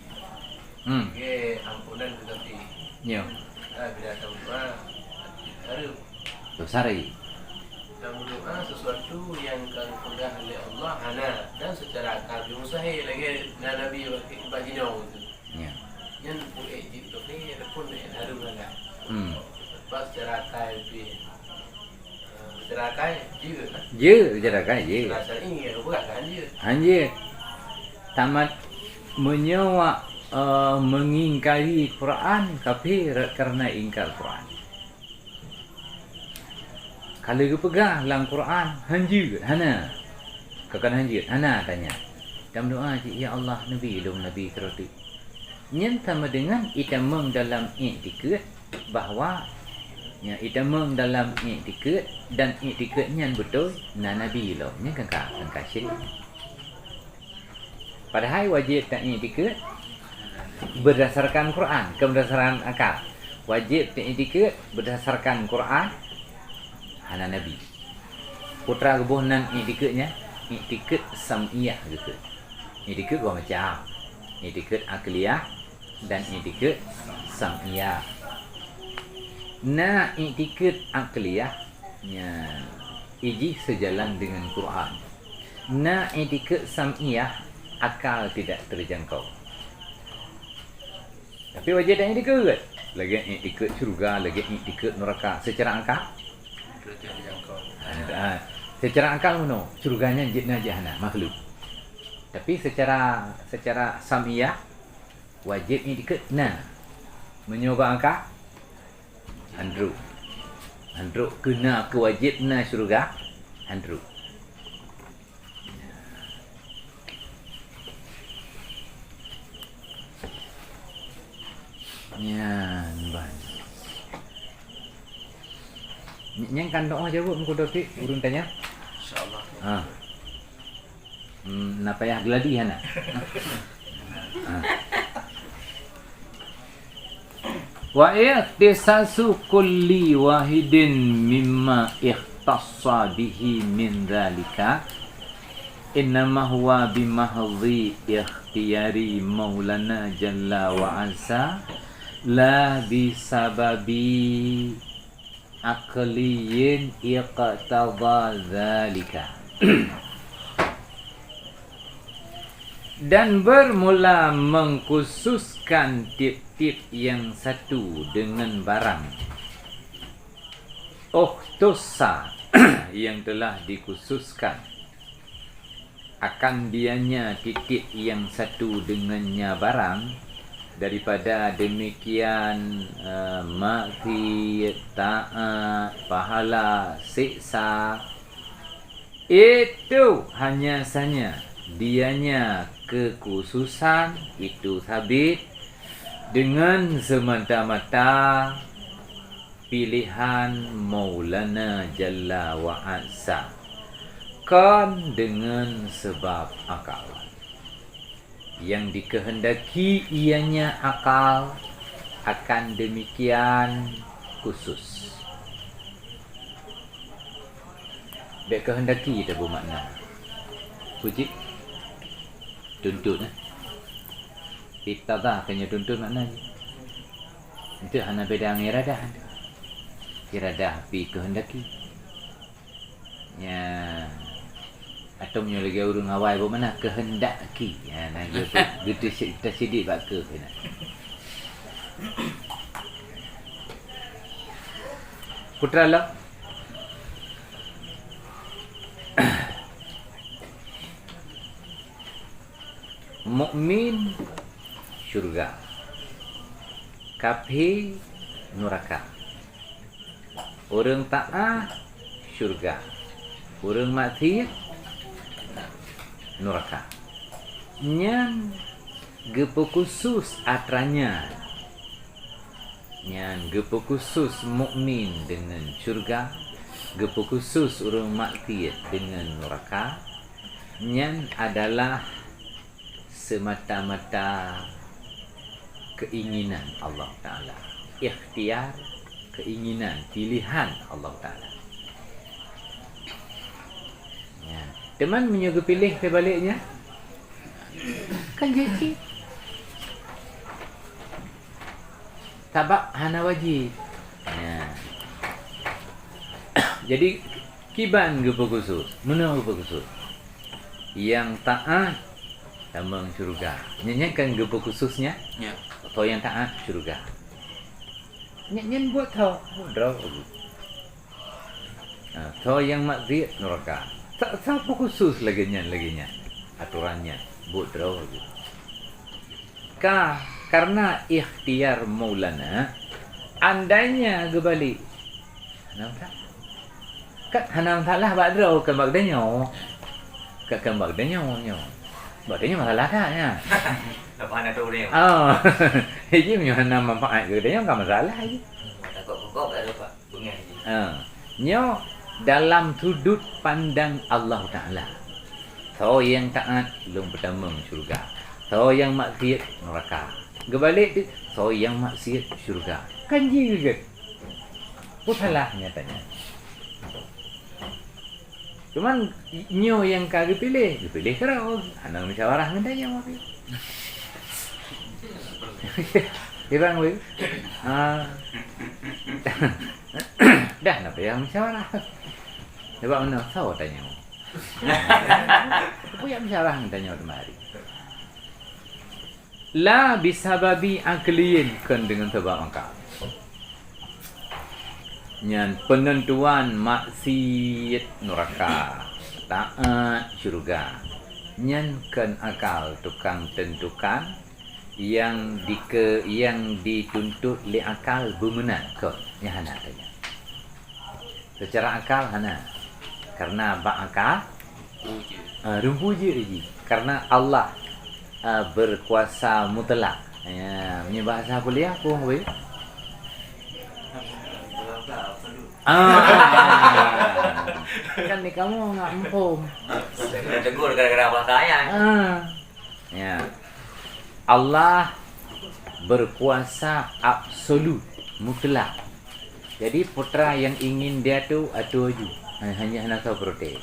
Hmm. Lagée ampunan teugapi. Nyo. Ha, bila tadoa, hareuem. Dosa ri. Dan berdoa sesuatu yang ka geupeugah lé Allah hana, dan secara akal pih mustahil lagée na Nabi bak, bak jinoe tu. Ya. Nyan pun ék jeuet teuh, ataupun ék hareuem lagak. Hmm. Sebab secara akal pih, eh, secara akal jeuet lah. Jeuet, secara akal jeuet. Secara syar'i, ya, bukan kan jeuet. Han jeuet. Tamat meunyoe, eh, mengingkari Quran, kafé karena ingkar Quran. Ka lheueh geupeugah lam Quran, han jeuet, hana. Ka kon han jeuet, hana tanya. Tameudoa cit, "Ya Allah, neubi lôn nabi keudroe teuk." Nyan sama dengan itamong dalam iktikeuet bahwa, ya, itamong dalam iktikeuet dan iktikeuet nyan beutôi na nabi lom. Nyan kan ka, kan ka syirik. Padahai wajéb taiktikeuet berdasarkan Quran, kon berdasarkan akal. Wajéb taiktikeuet berdasarkan Quran, hana Nabi. Peue teuma geuboh nan iktikeuet nyan, iktikeuet sam'iyah geukheun. Iktikeuet dua macam, iktikeuet akliyah dan iktikeuet sam'iyah. Na iktikeuet akliyah, nyan, ijih seujalan deungon Quran. Na iktikeuet sam'iyah, akal tidak terjangkau. Tapi wajéb taiktikeuet. Lagée iktikeuet syeuruga, lagée iktikeuet neuraka. Seucara akal? Tidak terjangkau. Ha, seucara akal meunoe, syeuruga nyan jeuet na jahanam, makhluk. Tapi seucara, seucara sam'iyah, wajéb iktikeuet na. Meunyoe bak akal, han trok. Han trok keu na, keu wajéb na syeuruga, han trok. Nyan ban. Ny-, nyang kan doa jaweueb meukudotik ureuëng tanya? Insya Allah. Ha. Hmm, na payah geuladi hana? Ha. Wa ikhtisasu kulli wahidin mimma ikhtassa bihi min dzalika, innama huwa bimahdhi ikhtiyari Maulana Jalla wa Azza, la bisababi aqliyyin iqtadha dzalika. Dan bermula mengkhususkan tiep-tiep yang satu dengan barang. Ukhtussa, yang telah dikhususkan akan dianya tiep-tiep yang satu dengannya barang, daripada demikian, eh, maksiat, taat, pahala, siksa, itu hanya saja dianya kekhususan itu sabit dengan semata-mata pilihan Maulana Jalla wa Azza, kon dengan sebab akal. Yang dikehendaki ianya akal, akan demikian khusus. Bék kehendaki teuh beumakna. Puji. Tuntut, eh. Iqtada keu nyoe tuntut makna jih. Itu hana beda ngon iradah. Iradah pi kehendaki. Nya. Atau meunyoe lagèe ureueng awai beumakna kehendaki. Ya, nah, gitu, gitu si-, kita sidik bak keu kena. Putra lom. Mukmin syurga. Kafé nuraka. Ureueng taat syurga. Ureueng maksiat nuraka. Nyan geupeu khusus atra nyan. Nyan geupeu khusus mukmin deungon syurga, geupeu khusus ureueng maksiat deungon nuraka. Nyan adalah semata-mata keinginan Allah Taala, ikhtiar, keinginan, pilihan Allah Taala. Ya. Teuma meunyoe geupiléh teubaliknya, kan jeuet cit. Sabab hana wajéb. Ya. Jadi, kiban geupeu khusus, meunoe geupeu khusus. Nyang taat tamong syeuruga. Nyan, nyan kan geupeu khusus nyan? Ya. Soe nyang taat syeuruga. Nyan, nyan buet tho, buet droe. Ha, soe nyang maksiat nuraka. Sa-, sapeue khusus lagèe nyan, lagèe nyan atoran nyan? Buet droe. Ka, karena ikhtiar Maulana, andainya geubalek, hana masalah. Kan hana masalah bak droe, kan bak geutanyoe. Kan, kan bak geutanyoe nyoe. Bak geutanyoe masalah that nyan. Dapat hana tahu dia. Ah, jadi meunyoe hana manfaat keu geutanyoe, kan masalah lagi. Takut kukok kat dapat. Ha, nyoe dalam sudut pandang Allah Taala. Soe nyang taat, lôn peutamong syeuruga. Soe nyang maksiat, nuraka. Geubalek teuk, soe nyang maksiat, syeuruga. Kan jeuet. Peue salah nyatanya? Cuman, nyoe nyang ka geupiléh, geupiléh keudroe, hana musyawarah ngon tanyoe. Ibang weh. Ah. Dah na payah musyawarah. Sebab mana? Soe tanyoe? Peue jak musyawarah ngon tanyoe teuma hari? La bisababi aqlin, kon deungon sabab akal. Nyan peunentuan maksiet nuraka, taat syeuruga. Nyan kon akal tukang tentukan, nyang dike-, nyang dituntut lé akal beumeunan kon, nyan hana tanyoe. Secara akal hana. Karena bak akal, ah, rumpu jeuet jih. Karena Allah, ah, berkuasa mutlak. Ya, meunyoe bahasa kuliah, peue weh? Ah. Kan di kamu nggak empom. Kena tegur gara-gara bahasa ayat. Ah. Ya. Allah berkuasa absolut, mutlak. Jadi, putra yang ingin dia tu atu aju. Hanya, hanya hana soe protes.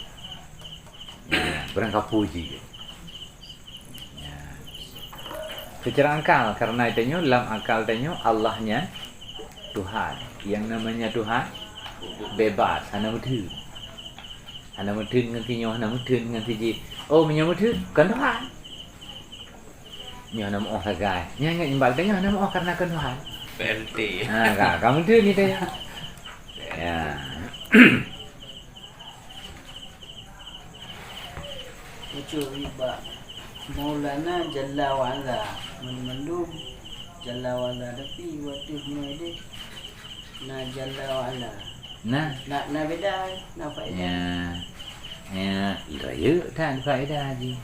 Ya, barangkapeue jih. Ya. Secara akal, karena tanyoe, lam akal tanyoe, Allah nyan Tuhan. Yang namanya Tuhan, bebas, hana meutheun. Hana meutheun ngon si nyoe, hana meutheun ngon si jih. Oh, meunyoe meutheun, kon Tuhan. Nyoe na meu'oh sagai. Nyan ingat imbal teuh nyoe na meu'oh karena keunuhan. P L T. Ha, ka, ka meuteun ni teuh. Ya. Ucok bak Maulana Jalla wa Ala. Mandum Jalla wa Ala, tapi watèe meunyoe deh na Jalla wa Ala. Nah. Na, na beda, na faedah. Ya. Ya, rayeuk that faedah jih.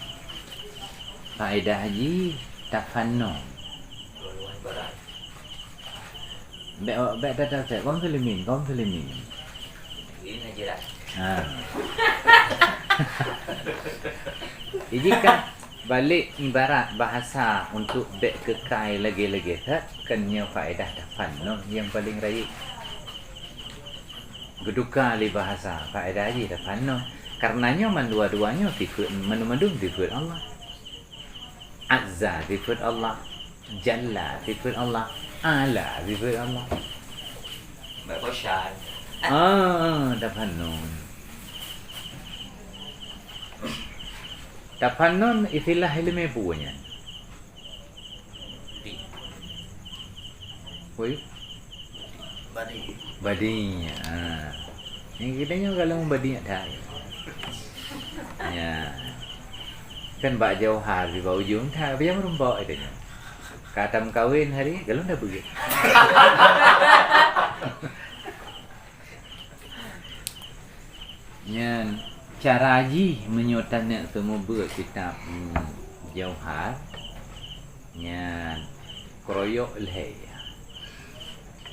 Faedah jih tafannon. Bèk, bèk that, that, that. Kaum muslimin, kaum muslimin. Ini aja lah. Ha. Jadi kan balik ibarat bahasa untuk bèk keukai lagèe-lagèe that, kan nyoe faedah tafannon nyang paleng rayeuk. Geuduka lé bahasa, faedah jih tafannon. Karena nyoe mandua-dua nyoe sifeuet, mandum-mandum sifeuet Allah. Azza sifeuet Allah, Jalla sifeuet Allah, Ala sifeuet Allah. Bèk bosan. Ah, tafannon. Tafannon istilah ileumèe peue nyan? Di. Woi. Badi. Badi. Ha. Nyang kita nyoe kalau badi that. Ya. Kan bak jauhar di bak ujong that, biar meureumpok itu nyoe. Ka tameukawen hari, galon dah beugét. Nyan cara jih meunyoe taneuk seumeubeuet kitab, hmm, Jauhar, nyan keroyok lhèe.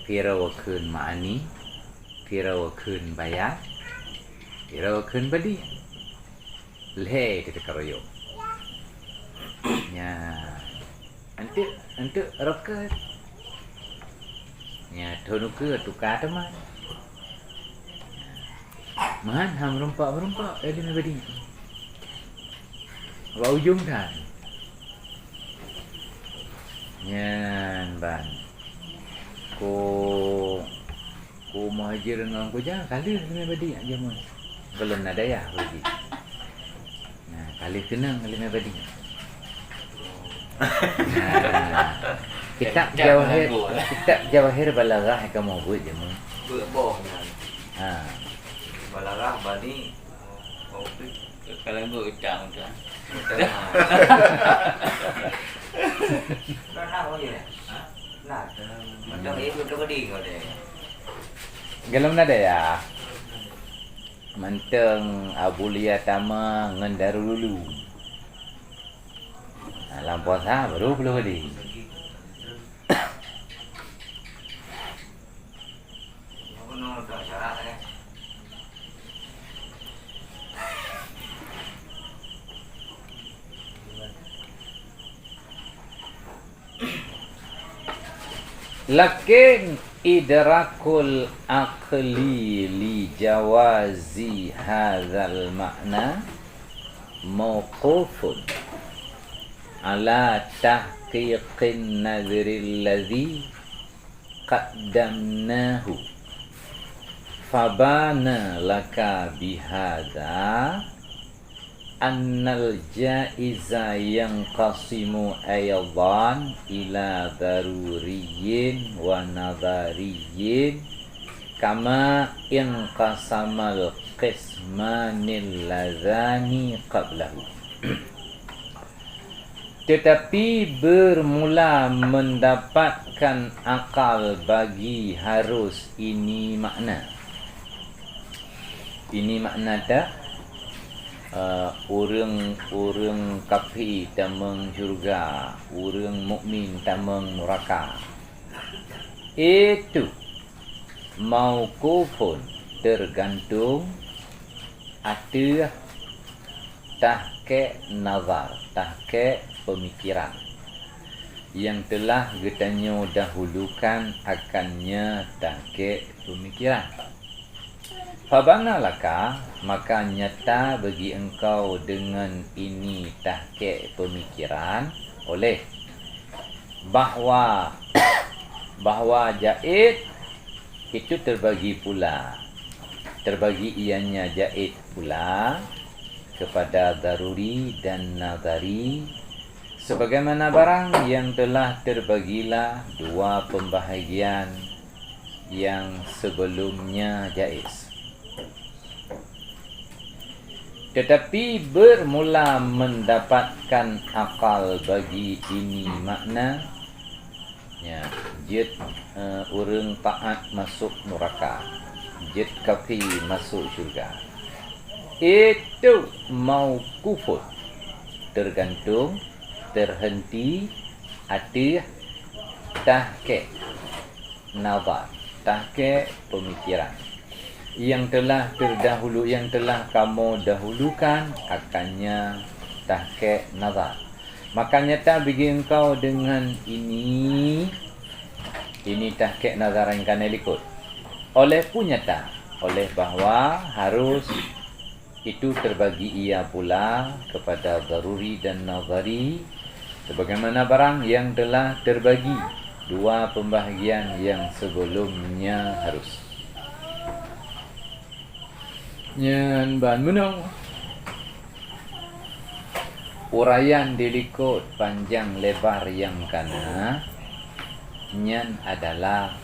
Piroh kheun ma'ani, piroh kheun bayat, piroh kheun badi. Lhèe teuka keroyok. Nyan. Anteuk, anteuk roket. Nyan, thon ukeue tuka teuma. Meuhan han meureumpok-meureumpok, eh, di Mabadi. Bak ujong that. Nyan ban. Ko Ku Muhajir ngon Ku Jah ka lheueh leumèe badi nyan jameun. Gohlom na dayah badi. Nah, ka lheueh keunong leumèe badi. Nah, kitab Jawahir, kitab Jawahir Balaghah kamoe buet jameun. Buet boh nyan. Ha. Balaghah badi. Kalau buet utang, utang. Utang. Nah, oh iya. Nah, mantong ibu tu badi kau deh. Gohlom na dayah. Mantong Abu Lia Tama ngon Darul Ulum. Nah, lam puasa baru puluh badi. Lakin idrakul aqli li jawazi hadzal ma'na mauqufun ala tahqiqin nadhril ladzi qaddamnahu. Fabana laka bihadza annal jaiza yanqasimu aidan ila daruriyyin wa nadhariyyin kama inqasamal qismanil ladzani qablahu. Tetapi bermula mendapatkan akal bagi harus ini makna. Ini makna tak? Eh, ureuëng-ureuëng kafé tamong syurga, ureuëng mukmin tamong nuraka. Itu mauqufun, tergantung ateueh tahqiq nazar, tahqiq pemikiran yang telah geutanyoe dahulukan akannya tahqiq pemikiran. Fabana laka, maka nyata bagi engkau dengan ini tahqiq pemikiran oleh bahwa, bahwa jaiz itu terbagi pula, terbagi ianya jaiz pula kepada daruri dan nadhari, Sebagaimana barang yang telah terbagilah dua pembahagian yang sebelumnya jaiz. Tetapi bermula mendapatkan akal bagi ini makna, ya, jeuet, eh, ureuëng taát masuk nuraka, jeuet kafé masuk syurga. Itu mauqufun, tergantung, terhenti, ateueh tahqiq nazar, tahqiq pemikiran. Yang telah terdahulu, yang telah kamu dahulukan akannya tahqiq nazar. Maka nyata bagi engkau dengan ini, ini tahqiq nazar yang kana likot. Oleh pun nyata, oleh bahwa harus itu terbagi ia pula kepada daruri dan nazari, sebagaimana barang yang telah terbagi dua pembahagian yang sebelumnya harus. Nyan ban meunong. Uraian di likot panjang lebar yang kana, nyan adalah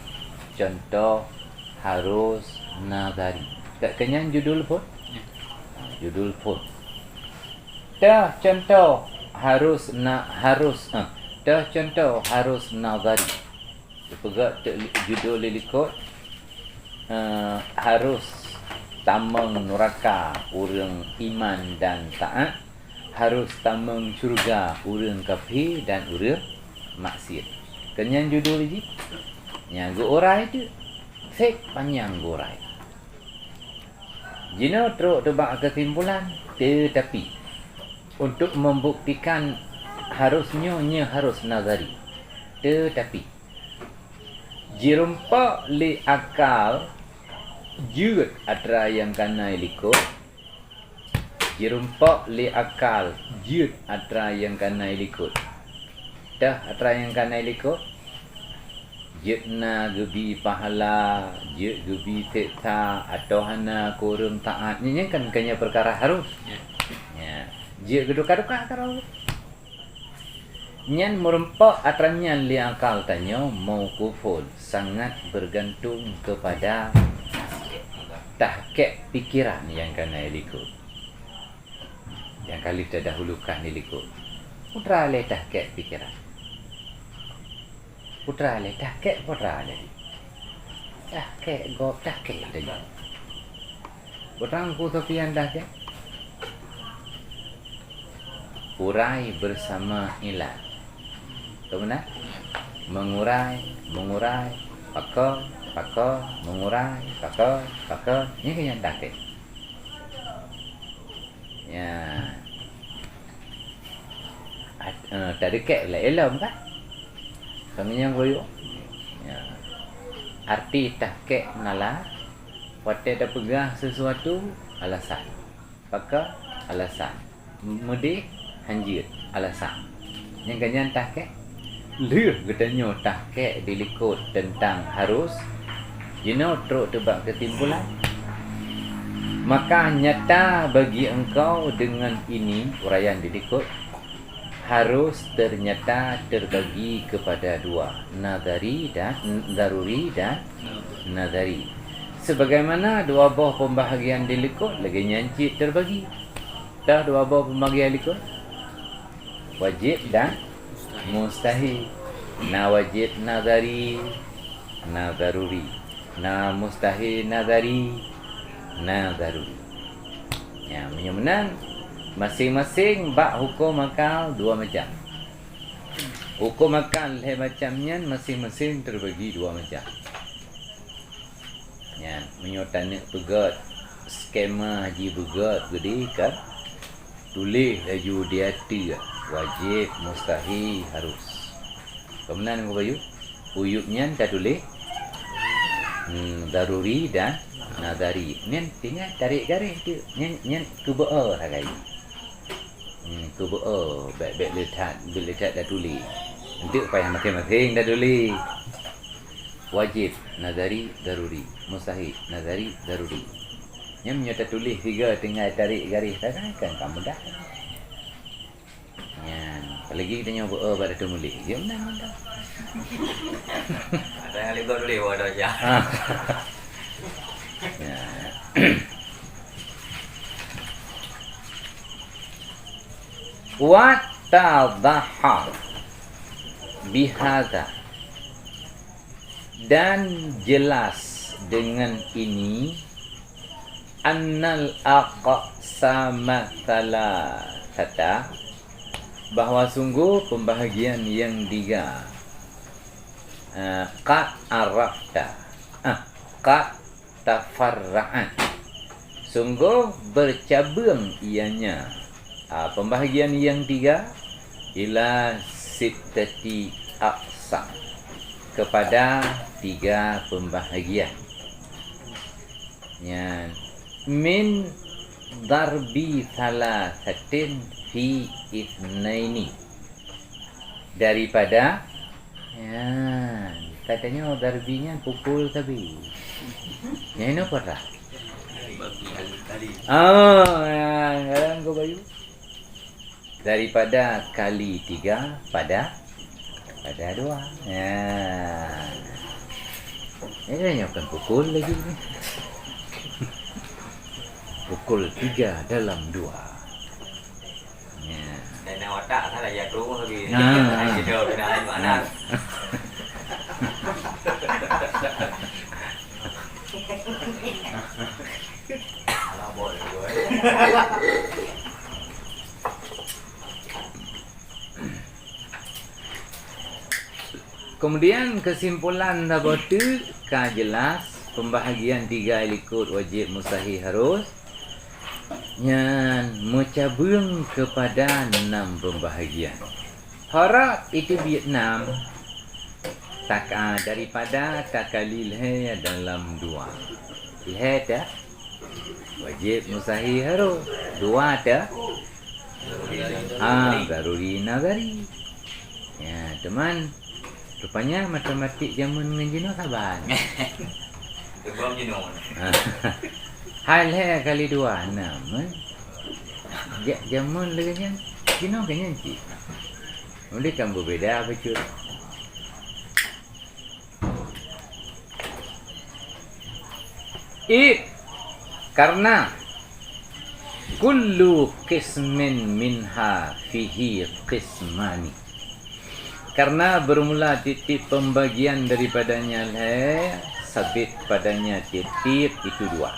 contoh harus nazari. Ka keunyan judul phon? Ya. Judul phon. Teuh contoh harus na-, harus, eh, teuh contoh harus nazari. Dipeugah teuk li-, judul di likot, eh, harus tamong nuraka ureuëng iman dan taát, harus tamong syurga ureuëng kafé dan ureuëng maksiet. Keunyan judul jih? Nyan geuurai teuk. Seb panyang geuurai. Jinoe trok teubak keusimpulan, teutapi untuk membuktikan harus nyoe, nyoe harus nazari. Teutapi, jirumpok lé akal jeuet atra nyang kana likot, jirumpok lé akal jeuet atra nyang kana likot. Teuh atra nyang kana likot, jeuet na geubi pahala, jeuet geubi seksa, atau hana keu ureuëng taát. Nyan, nyan kan, kan nyan peukara harus. Ya. Ya. Jeuet geuduka-duka keudroe. Nyan meurumpok atra nyan lé akal tanyoe mauqufun, sangat bergantung kepada tahqiq pikiran nyang kana likot. Nyang ka lheueh tadahulukan di likot. Putra lé tahqiq pikiran. Putra lé tahqiq, putra lé. Tahqiq gob, tahqiq lé. Putra Teungku Sofyan tahqiq. Urai bersama ilat. Betul beuna? Mengurai, mengurai, pakon, pakon, mengurai, pakon, pakon. Nyan keuh nyang tahqiq. Ya. At-, eh, tadeukek lé ilom kan? Kami nyang guyuk. Ya. Arti tahqiq nala, watée tapeugah sesuatu, alasan. Pakon, alasan. Meudeh, hanjeuet, alasan. Nyang ka nyan tahqiq. Lheueh geutanyoe tahqiq di likot teuntang harus, jinoe trok teubak keusimpulan. Maka nyata bagi engkau dengan ini, uraian di likot, harus ternyata terbagi kepada dua, nazari dan, daruri dan nazari. Sebagaimana dua boh pembahagian di likot, lagée nyan cit terbagi. Teuh dua boh pembahagian likot. Wajéb dan mustahil. Na wajéb nazari, na daruri. Na mustahil nazari, na daruri. Ya, meunyoe meunan, maséng-maséng bak huköm akal dua macam. Huköm akal lhée macam nyan maséng-maséng teubagi dua macam. Nyan, meunyoe taneuk peugét, skema jih beugét geudeh kan, tuléh laju di ateueh, wajéb, mustahil, harus. Keu meunan Teungku Bayu, uyueb nyan tatuléh, hmm, daruri dan nazari. Nyan tinggai tarek garéh teuk. Nyan, nyan keubeue sagai. Hmm, keubeue, bék-bék le that, bék le that tatuléh. Enteuk payah maséng-maséng tatuléh. Wajéb, nazari, daruri. Mustahil, nazari, daruri. Nyan meunyoe tatuléh sigoe tinggai tarek garéh sagai kan ka mudah. Nyan, Apalagi kita nyoe beu-, oh, bak Dato' Mulih. Dia meunan mantap. Ada yang libur boleh buat dosa. Ah. Ya. Wattadhaha bihadza, dan jelas dengan ini, annal aqsama tsalatsata, bahwa sungguh pembahagian yang tiga, eh, qad arafta, ah, qad tafarra'at. Sungguh bercabang ianya, ah, pembahagian yang tiga, ila sittati aqsam, kepada tiga pembahagian. Nyan, min darbi thalathatin fi itsnaini. Daripada, ya, katanya darbi nyan pukul sabe. Nyan inoe peurah. Oh, ya, sekarang kau bayu. Daripada kali tiga pada, pada dua. Ya. Ini hanya bukan pukul lagi ni. Pukul tiga dalam dua. Ya. Dan yang watak salah ya, aku lagi. Nah. Hai, kita kena hai mana? Nah. Alah, boleh, boleh. Kemudian, kesimpulan saboh teuk ka jelas, pembahagian tiga likot wajib, mustahil, harus, nyan meucabeueng kepada enam pembahagian. Harap itu biet enam, tak, ah, daripada takali lhèe dalam dua. Lhèe dah wajib, mustahil, harus. Dua dah, ha, daruri, nazari. Ya, teuma rupanya matematik jameun ngon jinoe saban. Teuma jinoe. Ha. Hai lhèe kali dua, enam, eh. Ja-, jameun lagèe nyan, jinoe keu nyan cit. Mulai kan beubeda bacut. Id, karena, kullu qismin minha fihi qismani. Karena bermula tiep-tiep pembagian daripadanya lhèe, sabit padanya tiep-tiep itu dua.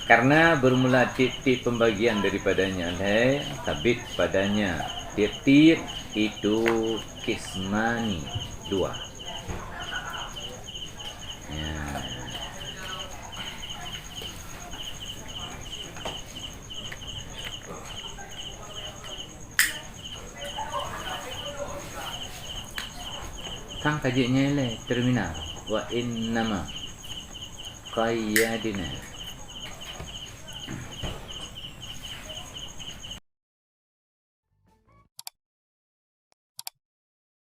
Karena bermula tiep-tiep pembagian daripadanya lhèe, sabit padanya tiep-tiep itu qismani, dua. Ya. Sang ka jeuet nyan lé terminal. Wa innama qayyadna.